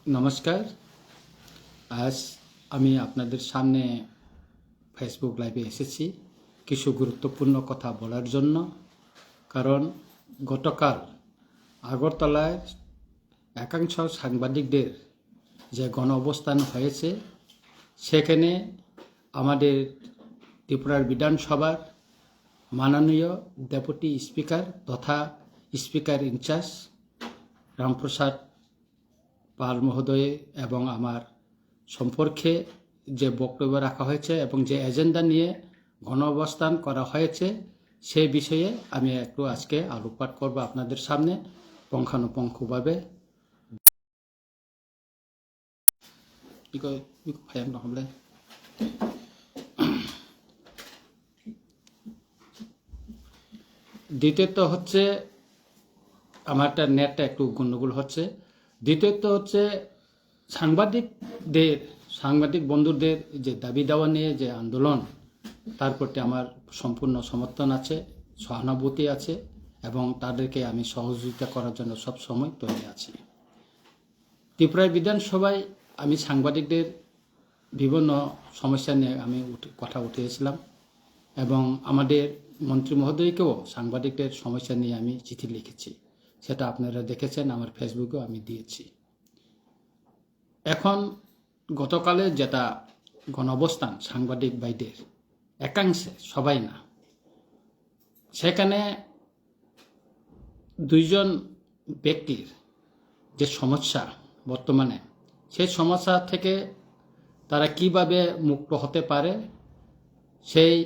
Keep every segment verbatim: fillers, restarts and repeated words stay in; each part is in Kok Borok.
নমস্কার। আজ আমি আপনাদের সামনে Facebook লাইভে এসেছি কিছু গুরুত্বপূর্ণ কথা বলার জন্য। কারণ গতকাল আগরতলায় একাংশ সাংবাদিকদের যে গণ অবস্থান হয়েছে, সেখানে আমাদের ত্রিপুরার বিধানসভার মাননীয় ডেপুটি স্পিকার তথা স্পিকার ইনচার্জ রামপ্রসাদ পাল মহোদয় এবং আমার সম্পর্কে যে বক্তব্য রাখা হয়েছে এবং যে এজেন্ডা নিয়ে গণ অবস্থান করা হয়েছে, সে বিষয়ে আমি একটু আজকে আলোকপাত করব আপনাদের সামনে পুঙ্খানুপুঙ্খভাবে। Iko, iko phayang no hable. দ্বিতীয়ত হচ্ছে, আমার একটা নেটটা একটু গন্ডগোল হচ্ছে। দ্বিতীয়ত হচ্ছে, সাংবাদিকদের, সাংবাদিক বন্ধুদের যে দাবি দাওয়া নিয়ে যে আন্দোলন, তার প্রতি আমার সম্পূর্ণ সমর্থন আছে, সহানুভূতি আছে এবং তাদেরকে আমি সহযোগিতা করার জন্য সব সময় তৈরি আছি। ত্রিপুরা বিধানসভায় আমি সাংবাদিকদের বিভিন্ন সমস্যা নিয়ে আমি উঠে-, কথা উঠিয়েছিলাম এবং আমাদের মন্ত্রী মহোদয়কেও সাংবাদিকদের সমস্যা নিয়ে আমি চিঠি লিখেছি। সেটা আপনারা দেখেছেন, আমার Facebook-এও আমি দিয়েছি। এখন গতকালে যেটা গণঅবস্থান সাংবাদিক ভাইদের একাংশে, সবাই না, সেখানে দুইজন ব্যক্তির যে সমস্যা বর্তমানে, সেই সমস্যা থেকে তারা কিভাবে মুক্ত হতে পারে, সেই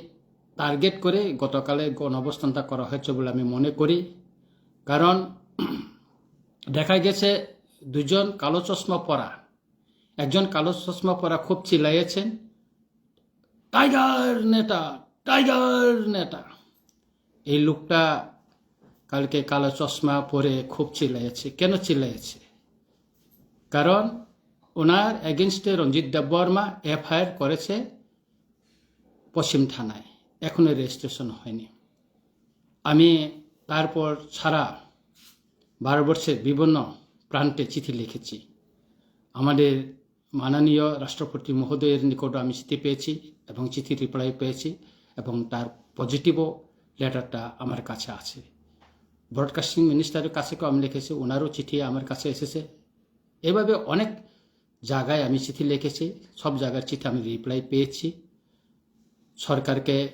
টার্গেট করে গতকালে গণঅবস্থানটা করা হয়েছে বলে আমি মনে করি। কারণ দেখা গেছে দুজন কালো চশমা পরা, একজন কালো চশমা পরা খুব চিল্লাইয়েছেন, "টাইগার নেতা, টাইগার নেতা।" এই লোকটা কালকে কালো চশমা পরে খুব চিল্লাইয়েছে। কেন চিল্লাইয়েছে? কারণ ওনার এগেনস্টে রঞ্জিত দেববর্মা এফআইআর করেছে পশ্চিম থানায়, এখনো রেজিস্ট্রেশন হয়নি। আমি তারপর সারা ভারতবর্ষের বিভিন্ন প্রান্তে চিঠি লিখেছি। আমাদের মাননীয় রাষ্ট্রপতি মহোদয়ের নিকটও আমি চিঠি পেয়েছি এবং চিঠি রিপ্লাই পেয়েছি এবং তার পজিটিভও লেটারটা আমার কাছে আছে। ব্রডকাস্টিং মিনিস্টারের কাছেও আমি লিখেছি, ওনারও চিঠি আমার কাছে এসেছে। এভাবে অনেক জায়গায় আমি চিঠি লিখেছি, সব জায়গার চিঠি আমি রিপ্লাই পেয়েছি। সরকারকে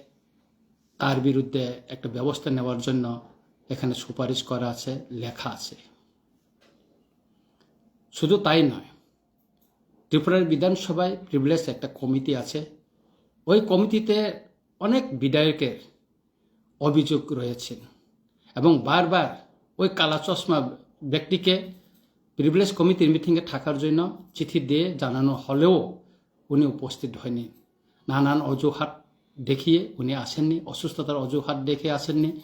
তার বিরুদ্ধে একটা ব্যবস্থা নেওয়ার জন্য এখানে সুপারিশ করা আছে, লেখা আছে। শুধু তাই নয়, ত্রিপুরার বিধানসভায় প্রিভিলেজ একটা কমিটি আছে। ওই কমিটিতে অনেক বিধায়কের অভিযোগ রয়েছে এবং বারবার ওই কালা চশমা ব্যক্তিকে প্রিভিলেজ কমিটির মিটিংয়ে থাকার জন্য চিঠি দিয়ে জানানো হলেও উনি উপস্থিত হয়নি। নানান অজুহাত দেখিয়ে উনি আসেননি, অসুস্থতার অজুহাত দেখে আসেননি,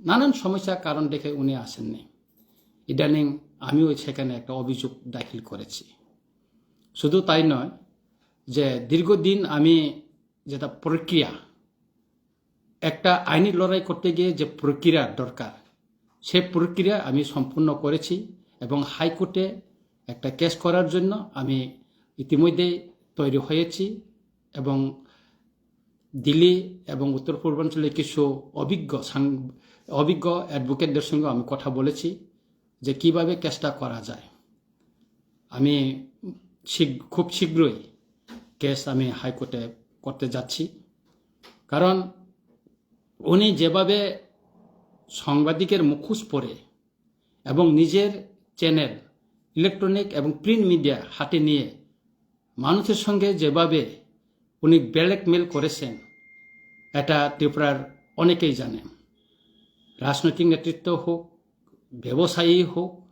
নানান সমস্যার কারণ দেখে উনি আসেননি। ইদানিং আমিও সেখানে একটা অভিযোগ দাখিল করেছি। শুধু তাই নয়, যে দীর্ঘদিন আমি যেটা প্রক্রিয়া, একটা আইনি লড়াই করতে গিয়ে যে প্রক্রিয়ার দরকার, সেই প্রক্রিয়া আমি সম্পূর্ণ করেছি এবং হাইকোর্টে একটা কেস করার জন্য আমি ইতিমধ্যেই তৈরি হয়েছি এবং দিল্লি এবং উত্তর পূর্বাঞ্চলে কিছু অভিজ্ঞ সাং-, অভিজ্ঞ অ্যাডভোকেটদের সঙ্গে আমি কথা বলেছি যে কিভাবে কেসটা করা যায়। আমি শীঘ্র, খুব শীঘ্রই কেস আমি হাইকোর্টে করতে যাচ্ছি, কারণ উনি যেভাবে সাংবাদিকের মুখোশ পরে এবং নিজের চ্যানেল, ইলেকট্রনিক এবং প্রিন্ট মিডিয়া হাতে নিয়ে মানুষের সঙ্গে যেভাবে উনি ব্ল্যাকমেল করেছেন, এটা ত্রিপুরার অনেকেই জানে। রাজনৈতিক নেতৃত্ব হোক, ব্যবসায়ী হোক,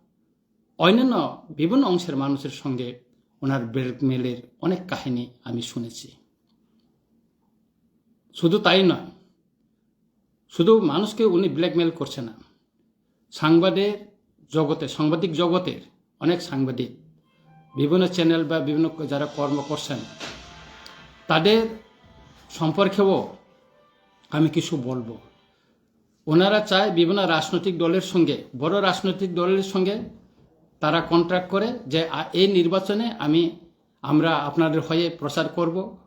অন্যান্য বিভিন্ন অংশের মানুষের সঙ্গে ওনার ব্ল্যাকমেলের অনেক কাহিনী আমি শুনেছি। শুধু তাই নয়, শুধু মানুষকে উনি ব্ল্যাকমেল করছে না, সাংবাদিক জগতে, সাংবাদিক জগতের অনেক সাংবাদিক, বিভিন্ন চ্যানেল বা বিভিন্ন যারা কর্ম করছেন, তাদের সম্পর্কেও আমি কিছু বলবো। ওনারা চায় বিভিন্ন রাজনৈতিক দলের সঙ্গে, বড় রাজনৈতিক দলের সঙ্গে তারা কন্ট্রাক্ট করে যে, "আ, এই নির্বাচনে আমি, আমরা আপনাদের হয়ে প্রচার করব,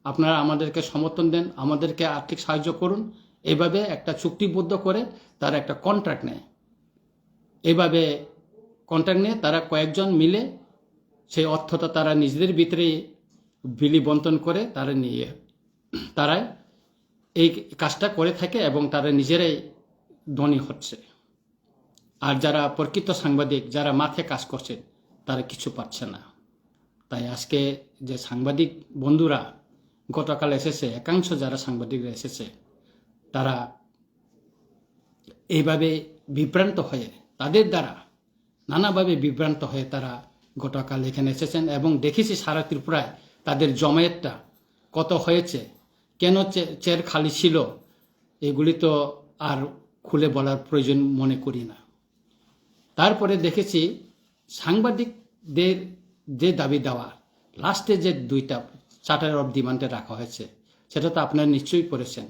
আপনারা আমাদেরকে সমর্থন দেন, আমাদেরকে আর্থিক সাহায্য করুন।" এইভাবে একটা চুক্তিবদ্ধ করে তারা একটা কন্ট্রাক্ট নেয়। এইভাবে কন্ট্রাক্ট নিয়ে তারা কয়েকজন মিলে সেই অর্থটা তারা নিজেদের ভিতরে বিলি বন্টন করে তারা নিয়ে, তারা এই কাজটা করে থাকে এবং তারা নিজেরাই ধনী হচ্ছে। আর যারা প্রকৃত সাংবাদিক, যারা মাঠে কাজ করছেন, তারা কিছু পাচ্ছে না। তাই আজকে যে সাংবাদিক বন্ধুরা গতকাল এসেছে, একাংশ যারা সাংবাদিকরা এসেছে, তারা এইভাবে বিভ্রান্ত হয়ে, তাদের দ্বারা নানাভাবে বিভ্রান্ত হয়ে তারা গতকাল এখানে এসেছেন এবং দেখেছি সারা ত্রিপুরায় তাদের জমায়েতটা কত হয়েছে, কেন চে-, চেয়ার খালি ছিল, এগুলি তো আর খুলে বলার প্রয়োজন মনে করি না। তারপরে দেখেছি সাংবাদিকদের যে দাবি দাওয়া, লাস্টে যে দুইটা চার্টার অফ ডিমান্ডে রাখা হয়েছে, সেটা তো আপনারা নিশ্চয়ই পড়েছেন।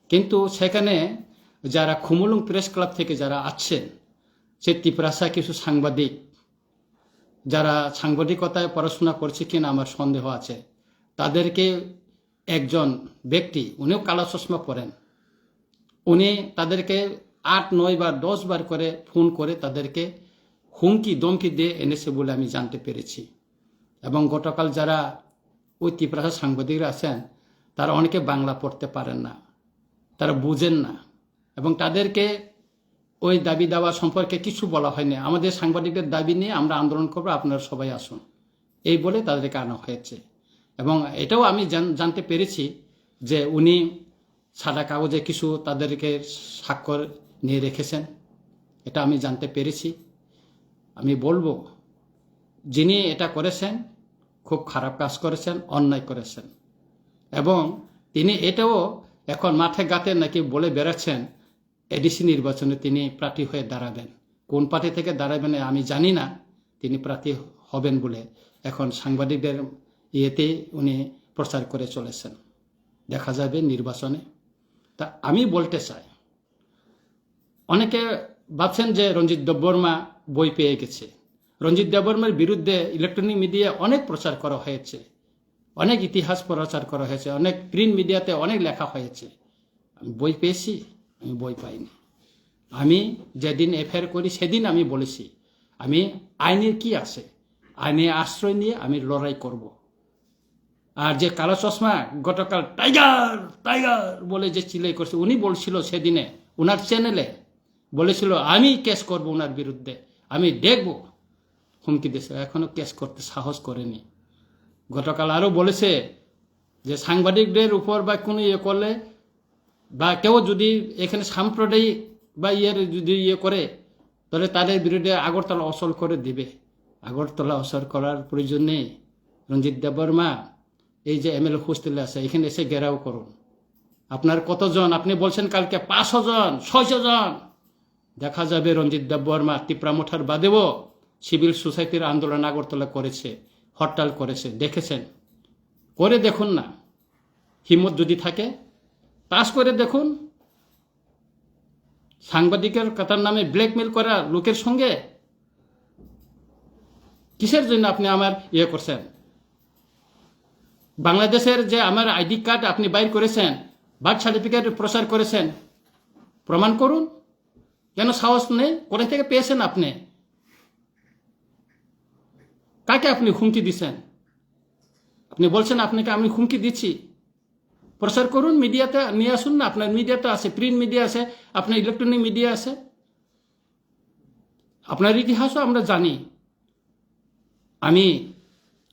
কিন্তু সেখানে যারা খুমুলুং প্রেস ক্লাব থেকে যারা আছেন, সে তিপ্রাসা কিছু সাংবাদিক, যারা সাংবাদিকতায় পড়াশোনা করছে কিনা আমার সন্দেহ আছে, তাদেরকে একজন ব্যক্তি, উনিও কালো চশমা পরেন, উনি তাদেরকে আট, নয় বার, দশ বার করে ফোন করে তাদেরকে হুমকি ধমকি দিয়ে এনেছে বলে আমি জানতে পেরেছি। এবং গতকাল যারা ওই তিপ্রাসা সাংবাদিকরা আছেন, তারা অনেকে বাংলা পড়তে পারেন না, তারা বুঝেন না, এবং তাদেরকে ওই দাবি দাওয়া সম্পর্কে কিছু বলা হয়নি। "আমাদের সাংবাদিকদের দাবি নিয়ে আমরা আন্দোলন করবো, আপনারা সবাই আসুন," এই বলে তাদেরকে আনা হয়েছে। এবং এটাও আমি জান-, জানতে পেরেছি যে উনি সাদা কাগজে কিছু তাদেরকে স্বাক্ষর নিয়ে রেখেছেন, এটা আমি জানতে পেরেছি। আমি বলবো, যিনি এটা করেছেন, খুব খারাপ কাজ করেছেন, অন্যায় করেছেন। এবং তিনি এটাও এখন মাঠে ঘাটে নাকি বলে বেড়াচ্ছেন, এডিসি নির্বাচনে তিনি প্রার্থী হয়ে দাঁড়াবেন। কোন পার্টি থেকে দাঁড়াবেন আমি জানি না, তিনি প্রার্থী হবেন বলে এখন সাংবাদিকদের ইয়েতে উনি প্রচার করে চলেছেন। দেখা যাবে নির্বাচনে। তা আমি বলতে চাই, অনেকে ভাবছেন যে রঞ্জিত দেববর্মা বই পেয়ে গেছে। রঞ্জিত দেববর্মার বিরুদ্ধে ইলেকট্রনিক মিডিয়া অনেক প্রচার করা হয়েছে, অনেক ইতিহাস প্রচার করা হয়েছে, অনেক প্রিন্ট মিডিয়াতে অনেক লেখা হয়েছে। আমি বই পেয়েছি? আমি বই পাইনি। আমি যেদিন এফআইআর করি সেদিন আমি বলেছি, আমি আইনের কি আছে, আইনে আশ্রয় নিয়ে আমি লড়াই করব। আর যে কালো চশমা গতকাল "টাইগার, টাইগার" বলে যে চিল্লাই করছে, উনি বলছিল সেদিনে ওনার চ্যানেলে, বলেছিল, "আমি কেস করব ওনার বিরুদ্ধে, আমি দেখব।" হুমকি দিয়েছে, এখনো কেস করতে সাহস করেনি। গতকাল আরও বলেছে যে সাংবাদিকদের উপর বা কোনো ইয়ে করলে বা কেউ যদি এখানে সাম্প্রদায়িক বা ইয়ের যদি ইয়ে করে, তাহলে তাদের বিরুদ্ধে আগরতলা অচল করে দিবে। আগরতলা অচল করার প্রয়োজন নেই। রঞ্জিত দেববর্মা, এই যে এমএলএ হোস্টেলে আছে, এখানে এসে ঘেরাও করুন। আপনার কতজন? আপনি বলছেন কালকে পাঁচশো জন, ছয়শো জন। দেখা যাবে রঞ্জিত দেববর্মা তিপ্রা মোর্চার বাদেও সিভিল সোসাইটির আন্দোলন আগরতলা করেছে, হরতাল করেছে, দেখেছেন। করে দেখুন না, হিম্মত যদি থাকে, তাস করে দেখুন। সাংবাদিকের কথার নামে ব্ল্যাকমেল করা লোকের সঙ্গে কিসের জন্য আপনি আমার ইয়ে করছেন? বাংলাদেশের যে আমার আইডি কার্ড আপনি বাইর করেছেন, বার্থ সার্টিফিকেট প্রচার করেছেন, প্রমাণ করুন। কেন সাহস নেই? কোথায় থেকে পেয়েছেন আপনি? কাকে আপনি হুমকি দিচ্ছেন? আপনি বলছেন আপনাকে আমি হুমকি দিচ্ছি। প্রচার করুন, মিডিয়াতে নিয়ে আসুন না। আপনার মিডিয়া তো আছে, প্রিন্ট মিডিয়া আছে, আপনার ইলেকট্রনিক মিডিয়া আছে, আপনার ইতিহাসও আমরা জানি। আমি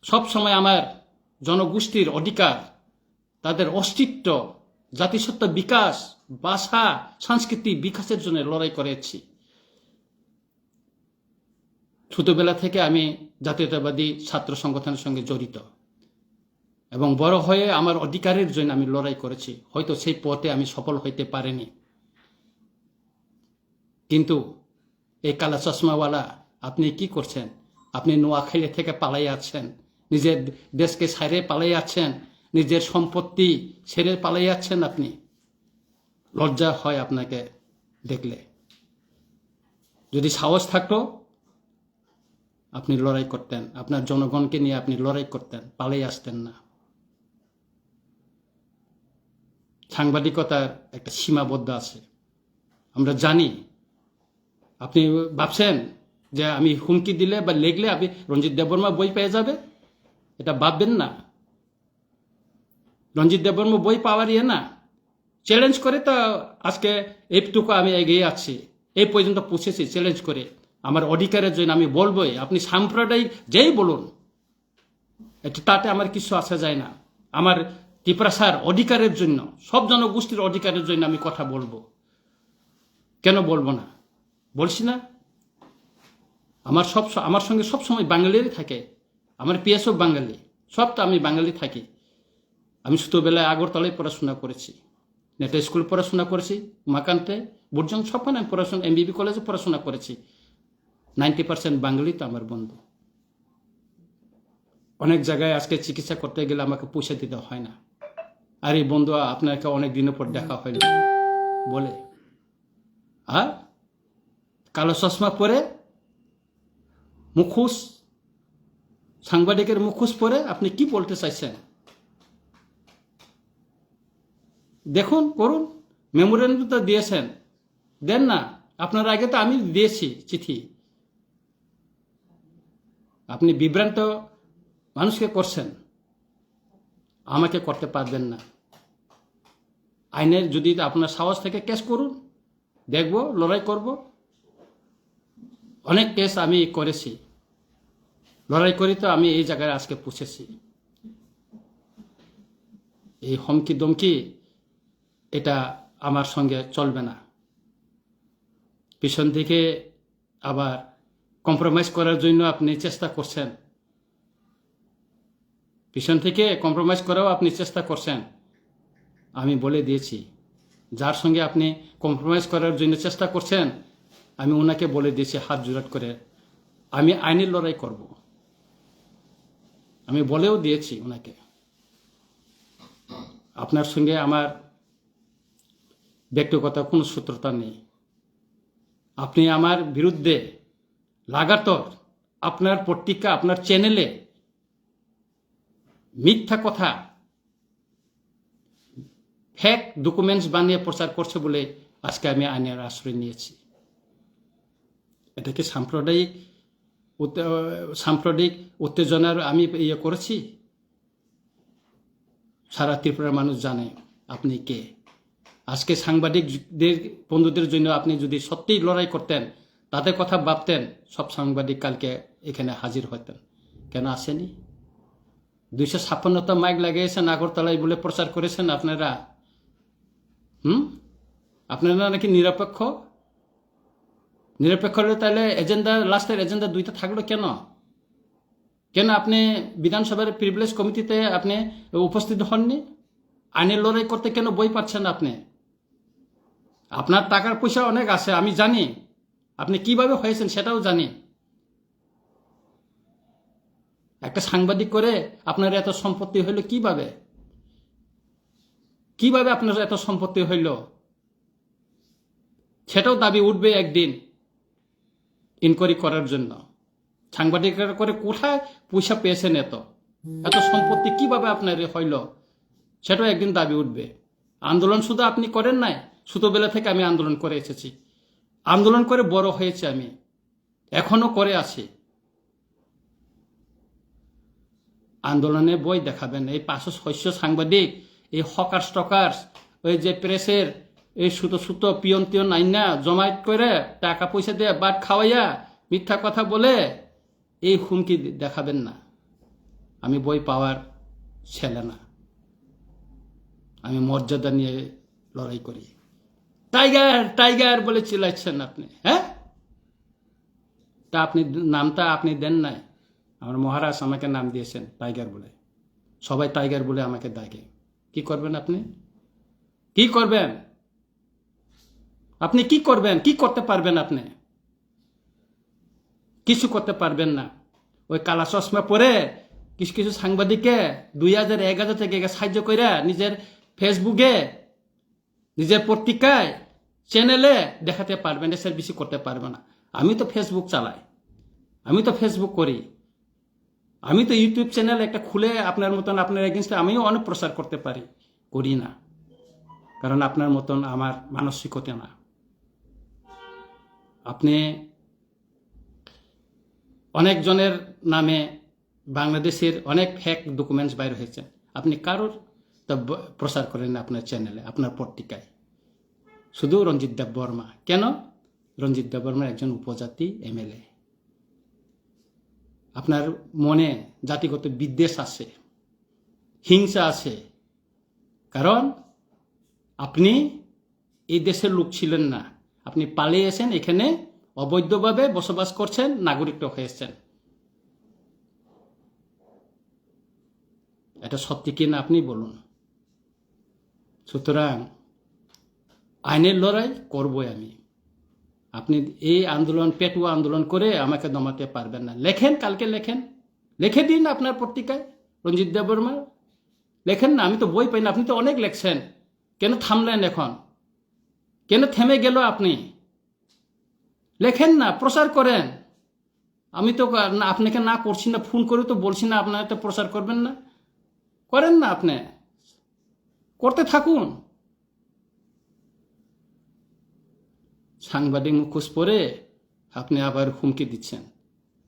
সব সময় আমার জনগোষ্ঠীর অধিকার, তাদের অস্তিত্ব, জাতিসত্তা বিকাশ, ভাষা, সংস্কৃতি বিকাশের জন্য লড়াই করেছি। ছোটবেলা থেকে আমি জাতীয়তাবাদী ছাত্র সংগঠনের সঙ্গে জড়িত এবং বড় হয়ে আমার অধিকারের জন্য আমি লড়াই করেছি। হয়তো সেই পথে আমি সফল হইতে পারিনি, কিন্তু এই কালা চশমাওয়ালা, আপনি কি করছেন? আপনি নোয়াখালী থেকে পালাই আছেন, নিজের দেশকে ছেড়ে পালাই আছেন, নিজের সম্পত্তি ছেড়ে পালাই আছেন আপনি। লজ্জা হয় আপনাকে দেখলে। যদি সাহস থাকতো, আপনি লড়াই করতেন, আপনার জনগণকে নিয়ে আপনি লড়াই করতেন, পালিয়ে আসতেন না। সাংবাদিকতার একটা সীমাবদ্ধ আছে। আমরা জানি, আপনি ভাবছেন যে আমি হুমকি দিলে বা লিখলে আপনি রঞ্জিত দেববর্মা বই পেয়ে যাবে? এটা ভাববেন না। রঞ্জিত দেববর্মা বই পাওয়ার ইয়ে না। চ্যালেঞ্জ করে তো আজকে এইটুকু আমি এগিয়ে আছি, এই পর্যন্ত পৌঁছেছি চ্যালেঞ্জ করে। আমার অধিকারের জন্য আমি বলবোই, আপনি সাম্প্রদায়িক যেই বলুন, এটা, তাতে আমার কিছু আসা যায় না। আমার তিপ্রাসার অধিকারের জন্য, সব জনগোষ্ঠীর অধিকারের জন্য আমি কথা বলবো। কেন বলবো না? বলছি না? আমার সব স-, আমার সঙ্গে সব সময় বাঙালিরই থাকে। আমার পিএসও বাঙালি, সব তো আমি বাঙালি থাকি। আমি ছোটবেলায় আগরতলায় পড়াশোনা করেছি, নেতা স্কুল পড়াশোনা করেছি, উমাকান্তে, বুর্জং, সবখানে আমি পড়াশোনা, এমবিবি কলেজে পড়াশোনা করেছি। নাইনটি পার্সেন্ট বাঙালি তো আমার বন্ধু। অনেক জায়গায় আজকে চিকিৎসা করতে গেলে আমাকে পয়সা দিতে হয় না। আরে বন্ধু, আপনাকে অনেক দিনের পর দেখা হইল বলে, আর কালো চশমা পরে মুখোশ, সাংবাদিকের মুখোশ পরে আপনি কি বলতে চাইছেন? দেখুন, করুন। মেমোরেন্ডাম তো দিয়েছেন, দেন না। আপনার আগে তো আমি দিয়েছি চিঠি। আপনি বিভ্রান্ত মানুষকে করছেন, আমাকে করতে পারবেন না। আইনের যদি আপনার সাহস থেকে কেস করুন, দেখব, লড়াই করব। অনেক কেস আমি করেছি, লড়াই করি তো আমি এই জায়গায় আজকে পৌঁছেছি। এই হুমকি ধমকি, এটা আমার সঙ্গে চলবে না। পিছন থেকে আবার কম্প্রোমাইজ করার জন্য আপনি চেষ্টা করছেন, পিছন থেকে কম্প্রোমাইজ করাও আপনি চেষ্টা করছেন। আমি বলে দিয়েছি, যার সঙ্গে আপনি কম্প্রোমাইজ করার জন্য চেষ্টা করছেন, আমি ওনাকে বলে দিয়েছি হাত জোড়াট করে, আমি আইনি লড়াই করব। আমি বলেও দিয়েছি ওনাকে, আপনার সঙ্গে আমার ব্যক্তিগত কোনো শত্রুতা নেই। আপনি আমার বিরুদ্ধে লাগাতার আপনার পত্রিকা, আপনার চ্যানেলে মিথ্যা কথা, ফেক ডকুমেন্টস বানিয়ে প্রচার করছে বলে আজকে আমি আইনের আশ্রয় নিয়েছি। এটা কি সাম্প্রদায়িক উত্তে-, সাম্প্রদায়িক উত্তেজনার আমি ইয়ে করেছি? সারা ত্রিপুরার মানুষ জানে আপনি কে। আজকে সাংবাদিকদের, বন্ধুদের জন্য আপনি যদি সত্যিই লড়াই করতেন, তাদের কথা ভাবতেন, সব সাংবাদিক কালকে এখানে হাজির হতেন। কেন আসেনি? দুইশো ছাপ্পান্নটা মাইক লাগিয়েছেন আগরতলায় বলে প্রচার করেছেন আপনারা। হুম? আপনারা নাকি নিরপেক্ষ? নিরপেক্ষ হলে তাহলে এজেন্ডা, লাস্টের এজেন্ডা দুইটা থাকলো কেন? কেন আপনি বিধানসভার প্রিভিলেজ কমিটিতে আপনি উপস্থিত হননি? আইনের লড়াই করতে কেন বই পাচ্ছেন আপনি? আপনার টাকার পয়সা অনেক আছে, আমি জানি। আপনি কিভাবে হয়েছেন সেটাও জানি। একটা সাংবাদিক করে আপনার এত সম্পত্তি হইল কিভাবে? কিভাবে আপনার এত সম্পত্তি হইল? সেটাও দাবি উঠবে একদিন ইনকোয়ারি করার জন্য। সাংবাদিকরা করে কোথায় পয়সা পেয়েছেন এত, এত সম্পত্তি কিভাবে আপনার হইল, সেটাও একদিন দাবি উঠবে। আন্দোলন শুধু আপনি করেন নাই, ছোটবেলা থেকে আমি আন্দোলন করে এসেছি, আন্দোলন করে বড় হয়েছি আমি, এখনো করে আছি। আন্দোলনে বই দেখাবেন। এই পাঁচশো ছয়শো সাংবাদিক, এই হকার্স টকার্স, ওই যে প্রেসের এই সুতো সুতো পিয়ন টিয়ন আইন না জমায়েত করে টাকা পয়সা দিয়ে বাট খাওয়াইয়া মিথ্যা কথা বলে এই হুমকি দে-, দেখাবেন না। আমি বই পাওয়ার ছেলে না, আমি মর্যাদা নিয়ে লড়াই করি। টাইগার, টাইগার বলে চিল্লাচ্ছেন আপনি, হ্যাঁ? তা আপনি, নামটা আপনি দেন নাই। আমার মহারাজ আমাকে নাম দিয়েছেন টাইগার বলে, সবাই টাইগার বলে আমাকে ডাকে। কি করবেন আপনি? কি করবেন? আপনি কি করবেন? কি করতে পারবেন আপনি? কিছু করতে পারবেন না। ওই কালা চশমা পরে কিছু কিছু সাংবাদিককে দুই হাজার, এক হাজার টাকা সাহায্য করে নিজের ফেসবুকে, নিজের পত্রিকায়, চ্যানেলে দেখাতে পারবেন, এছাড়া বেশি করতে পারবে না। আমি তো ফেসবুক চালাই, আমি তো Facebook করি, আমি তো YouTube চ্যানেল একটা খুলে আপনার মতন, আপনার এগেনস্টে আমিও অনেক প্রচার করতে পারি, করি না, কারণ আপনার মতন আমার মানসিকতা না। আপনি অনেক জনের নামে বাংলাদেশের অনেক ফেক ডকুমেন্টস বাইর হয়েছে, আপনি কারোর তা ব- প্রচার করেন না আপনার চ্যানেলে, আপনার পত্রিকায়। শুধু রঞ্জিত দেব বর্মা। কেন? রঞ্জিত দেব বর্মা একজন উপজাতি এমএলএ। আপনার মনে জাতিগত বিদ্বেষ আছে, হিংসা আছে, কারণ আপনি এই দেশের লোক ছিলেন না। আপনি পালিয়ে এসেন, এখানে অবৈধভাবে বসবাস করছেন, নাগরিকত্ব হয়েছেন। এটা সত্যি কিনা আপনি বলুন। সুতরাং আইনের লড়াই করবই আমি। আপনি এই আন্দোলন, পেটুয়া আন্দোলন করে আমাকে দমাতে পারবেন না। লেখেন, কালকে লেখেন, লিখে দিন আপনার পত্রিকায়, রঞ্জিত দেববর্মা। লেখেন না, আমি তো বই পাই না, আপনি তো অনেক লেখছেন, কেন থামলেন এখন? কেন থেমে গেল আপনি? লেখেন না, প্রচার করেন। আমি তো কা- না, আপনাকে না করছি না, ফোন করে তো বলছি না আপনারা তো প্রচার করবেন না, করেন না আপনি, করতে থাকুন। সাংবাদিক মুখোশ পরে আপনি আবার হুমকি দিচ্ছেন।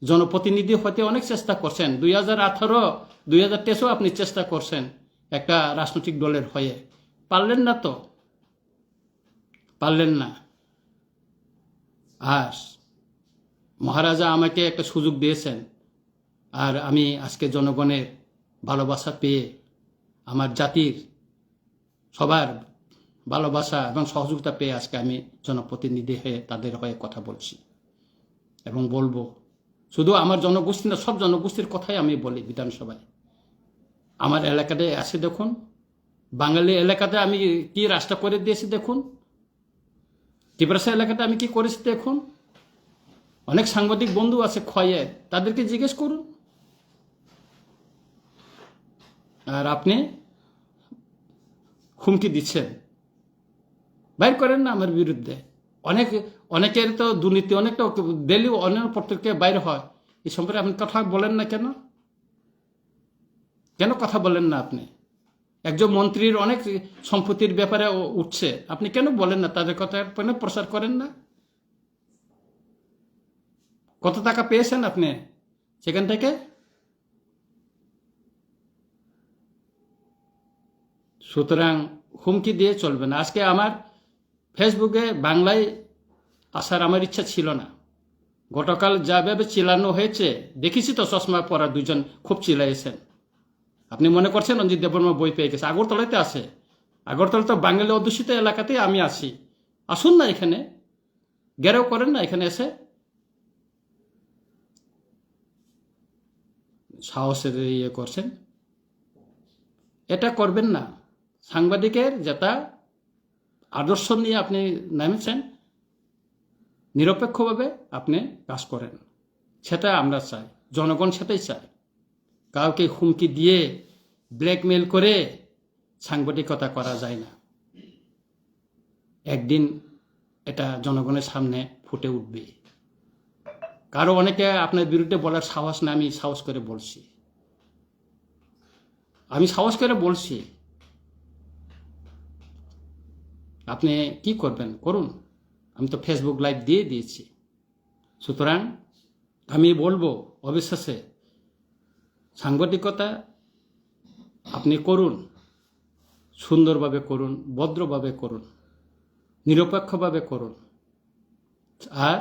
জনপ্রতিনিধি হতে অনেক চেষ্টা করছেন, দুই হাজার আঠারো, দুই হাজার তেইশেও আপনি চেষ্টা করছেন একটা রাজনৈতিক দলের হয়ে, পারলেন না তো, পারলেন না। আর মহারাজা আমাকে একটা সুযোগ দিয়েছেন, আর আমি আজকে জনগণের ভালোবাসা পেয়ে, আমার জাতির সবার ভালোবাসা এবং সহযোগিতা পেয়ে আজকে আমি জনপ্রতিনিধি হয়ে তাদের হয়ে কথা বলছি এবং বলবো। শুধু আমার জনগোষ্ঠী না, সব জনগোষ্ঠীর কথাই আমি বলি বিধানসভায়। আমার এলাকাতে আছে দেখুন, বাঙালি এলাকাতে আমি কি রাস্তা করে দিয়েছি দেখুন, টিপ্রাসা এলাকাতে আমি কি করেছি দেখুন। অনেক সাংবাদিক বন্ধু আছে খোয়াইয়ে, তাদেরকে জিজ্ঞেস করুন। আর আপনি হুমকি দিচ্ছেন, বাইর করেন না আমার বিরুদ্ধে। অনেক, অনেকের তো দুর্নীতি, অনেকটা ডেলি অনেক পত্রিকায় বাইর হয়, এই সম্পর্কে আপনি কথা বলেন না কেন? কেন কথা বলেন না আপনি? একজন মন্ত্রীর অনেক সম্পত্তির ব্যাপারে উ- উঠছে, আপনি কেন বলেন না? তাদের কথা কেন প্রচার করেন না? কত টাকা পেয়েছেন আপনি সেখান থেকে? সুতরাং হুমকি দিয়ে চলবে না। আজকে আমার ফেসবুকে বাংলায় আসার আমার ইচ্ছা ছিল না। গতকাল যেভাবে চিল্লানো হয়েছে, দেখেছি তো চশমা পরা দুজন খুব চিল্লাইছেন। আপনি মনে করছেন রঞ্জিত দেববর্মা বই পেয়ে গেছে? আগরতলাতে আছে। আগরতলা তো বাঙালি অধ্যুষিত এলাকাতেই আমি আছি। আসুন না এখানে, ঘেরাও করেন না এখানে এসে। সাহসের ইয়ে করছেন, এটা করবেন না। সাংবাদিকের যেটা আদর্শ নিয়ে আপনি নেমেছেন, নিরপেক্ষভাবে আপনি কাজ করেন, সেটা আমরা চাই, জনগণ সেটাই চায়। কাউকে হুমকি দিয়ে, ব্ল্যাকমেইল করে সাংবাদিকতা করা যায় না। একদিন এটা জনগণের সামনে ফুটে উঠবে। কারো অনেকে আপনার বিরুদ্ধে বলার সাহস না, আমি সাহস করে বলছি, আমি সাহস করে বলছি। আপনি কি করবেন করুন, আমি তো ফেসবুক লাইভ দিয়ে দিয়েছি। সুতরাং আমি বলবো, অবিশ্বাসে সাংবাদিকতা আপনি করুন, সুন্দরভাবে করুন, ভদ্রভাবে করুন, নিরপেক্ষভাবে করুন। আর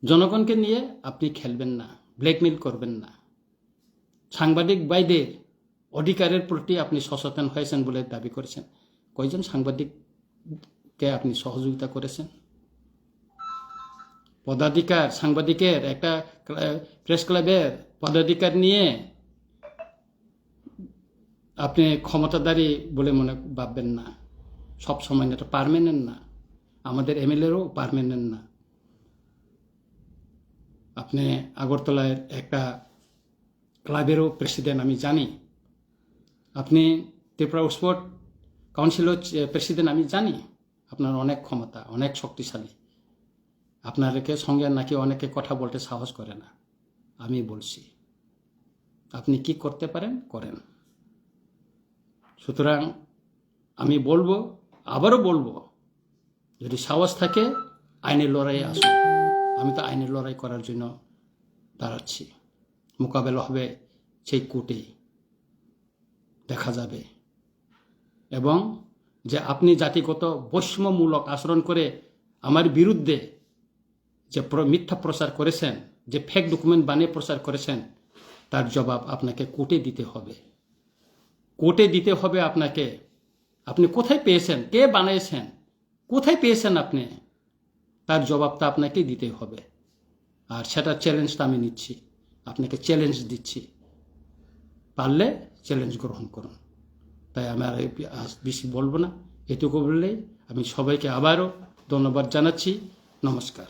জনগণকে নিয়ে আপনি খেলবেন না, ব্ল্যাকমেইল করবেন না। সাংবাদিক ভাইদের অধিকারের প্রতি আপনি সচেতন হয়েছেন বলে দাবি করেছেন। কয়জন সাংবাদিককে আপনি সহযোগিতা করেছেন? পদাধিকার, সাংবাদিকের একটা ক্লা- প্রেস ক্লাবের পদাধিকার নিয়ে আপনি ক্ষমতাধারী বলে মনে ভাববেন না। সব সময় না, এটা পার্মানেন্ট না। আমাদের এমএলএরও পার্মানেন্ট না। আপনি আগরতলার একটা ক্লাবেরও প্রেসিডেন্ট আমি জানি, আপনি ত্রিপুরা স্পোর্ট কাউন্সিলও চে- প্রেসিডেন্ট আমি জানি। আপনার অনেক ক্ষমতা, অনেক শক্তিশালী। আপনাদেরকে সঙ্গে নাকি অনেকে কথা বলতে সাহস করে না। আমি বলছি, আপনি কি করতে পারেন, করেন। সুতরাং আমি বলবো, আবারও বলবো, যদি সাহস থাকে, আইনের লড়াইয়ে আসুন। আমি তো আইনের লড়াই করার জন্য দাঁড়াচ্ছি। মোকাবেলা হবে সেই কোর্টে, দেখা যাবে। এবং যে আপনি জাতিগত বৈষম্যমূলক আচরণ করে আমার বিরুদ্ধে যে প্র-, মিথ্যা প্রচার করেছেন, যে ফেক ডকুমেন্ট বানিয়ে প্রচার করেছেন, তার জবাব আপনাকে কোর্টে দিতে হবে। কোর্টে দিতে হবে আপনাকে। আপনি কোথায় পেয়েছেন, কে বানিয়েছেন, কোথায় পেয়েছেন আপনি, তার জবাবটা আপনাকেই দিতে হবে। আর সেটা চ্যালেঞ্জটা আমি নিচ্ছি, আপনাকে চ্যালেঞ্জ দিচ্ছি। পারলে চ্যালেঞ্জ গ্রহণ করুন। তাই আমি আর এই আজ বেশি বলবো না, এটুকু বললেই আমি সবাইকে আবারও ধন্যবাদ জানাচ্ছি। নমস্কার।